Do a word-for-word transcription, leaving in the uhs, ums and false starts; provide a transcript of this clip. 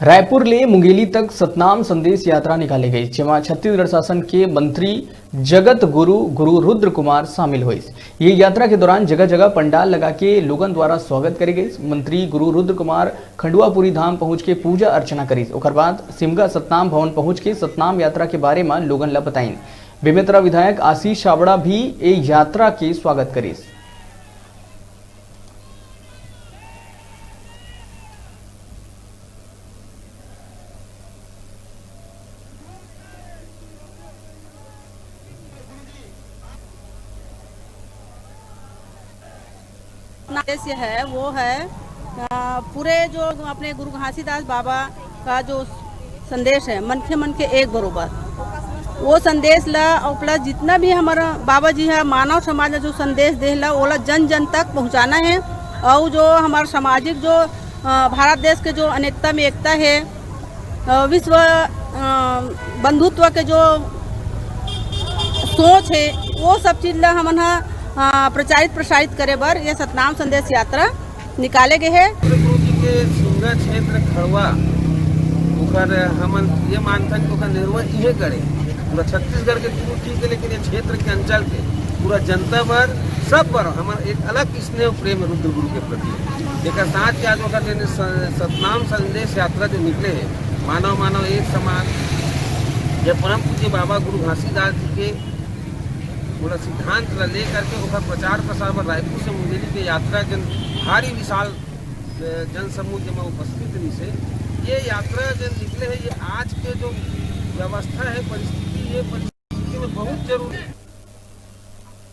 रायपुर ले मुंगेली तक सतनाम संदेश यात्रा निकाले गई, जेमा छत्तीसगढ़ शासन के मंत्री जगत गुरु, गुरु रुद्र कुमार शामिल होइस। ये यात्रा के दौरान जगह-जगह पंडाल लगा के लोगन द्वारा स्वागत करे गइस। मंत्री गुरु रुद्र कुमार खंडुआपुरी धाम पहुंच के पूजा अर्चना करिस। ओकर बाद सिमगा सतनाम भवन पहुंच के सतनाम यात्रा के बारे म लोगन ल बताइन। बेमेतरा विधायक आशीष छाबड़ा भी ए यात्रा के स्वागत करिस। उद्देश्य है, वो है, अ, पूरे जो अपने गुरु घासीदास बाबा का जो संदेश है, मनखे मनखे एक बरोबर, वो संदेश ला, और प्लस जितना भी हमारा बाबा जी है, मानव समाज ला जो संदेश दे ला, ओला जन जन तक पहुँचाना है। और जो हमारा सामाजिक जो, अ, भारत देश के जो अनेकता में एकता है, अ, विश्व, अ, बंधुत्व के जो सोच है, वो सब चीज ला हमन ह, अ, प्रचारित प्रसारित करे बर ये सतनाम संदेश यात्रा निकाले गए है। गुरु जी के सिमगा क्षेत्र खड़वा, ओकर हमन ये मानथन कि ओकर निर्वहन इहे करे। पूरा छत्तीसगढ़ के गुरु जी के, लेकिन ये क्षेत्र के, अंचल के पूरा जनता बर, सब बर हमर एक अलग स्नेह प्रेम रुद्र गुरु के प्रति। एकर साथ ही आज ओकर जन स-, सतनाम संदेश यात्रा जो निकले है, मानव मानव एक समान, ये परम पूज्य बाबा गुरु घासीदास जी के पूरा सिद्धांत ला लेकर के ओकर प्रचार प्रसार बर रायपुर से मुंगेली के यात्रा जन भारी विशाल, अ, जनसमूह जेमा उपस्थित रहिस हे। ये यात्रा जन निकले है, ये आज के जो व्यवस्था है, परिस्थिति, ये परिस्थिति में बहुत जरूरी है।